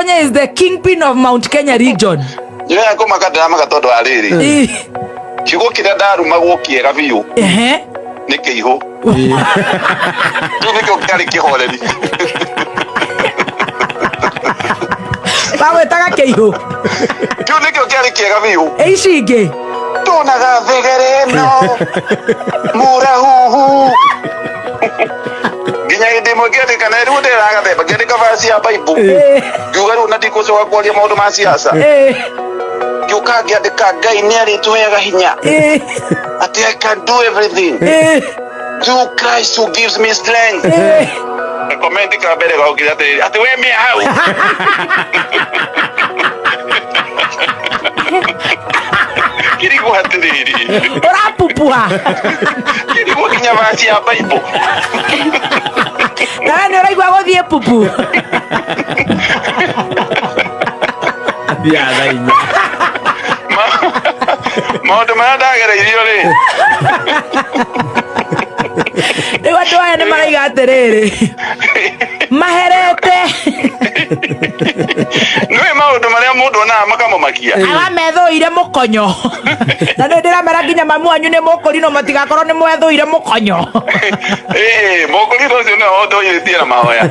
Gatonye is the kingpin of Mount Kenya region. Njĩra ya kũmaka ndĩramaka tondũ wa rĩrĩ. Kiugo kĩrĩa ndarumagwo kĩega biũ nĩ kĩihũ. Kĩu nĩkĩo kĩarĩ kĩhoreri. Bagwĩtaga kĩihũ. Kĩu nĩkĩo kĩarĩ kĩega biũ. Ĩ ici ingĩ. Tuonaga thegere ĩno mũrahuhu. Nginya hĩndĩ ĩmwe ngĩandĩka na rĩu ndĩragathemba ngĩandĩka verse ya Bible. Ngiuga rĩu na ndigũcoka kwaria maũndũ ma siasa. Ngĩũka ngĩandĩka Ngai nĩ arĩtũheaga hinya. Atĩ I can do everything through Christ who gives me strength. Comment ka mbere gaukire atĩrĩrĩ atĩ we mĩa hau. Kirigwo atĩrĩrĩ. Ũrapupuha. Kirigwo nginya verse ya Bible. Nawe nĩ ũraigua gũthiĩ pupu. Athiaga thaa inya. Maũndũ marĩa ndagereirio rĩ. Rĩu andũ aya nĩ maraiga atĩrĩrĩ. Maherete. Nĩũĩ maũndũ marĩa mũndũ onaga makamũmakia. Aramethũire mũkonyo. Na nĩ ndĩramera nginya mamu wanyu nĩ mũkũrinwo matigakorwo nĩ mwethũire mũkonyo. Ĩĩ, mũkũrinwo ũcio nĩwe ũndũirĩtie na mahoya.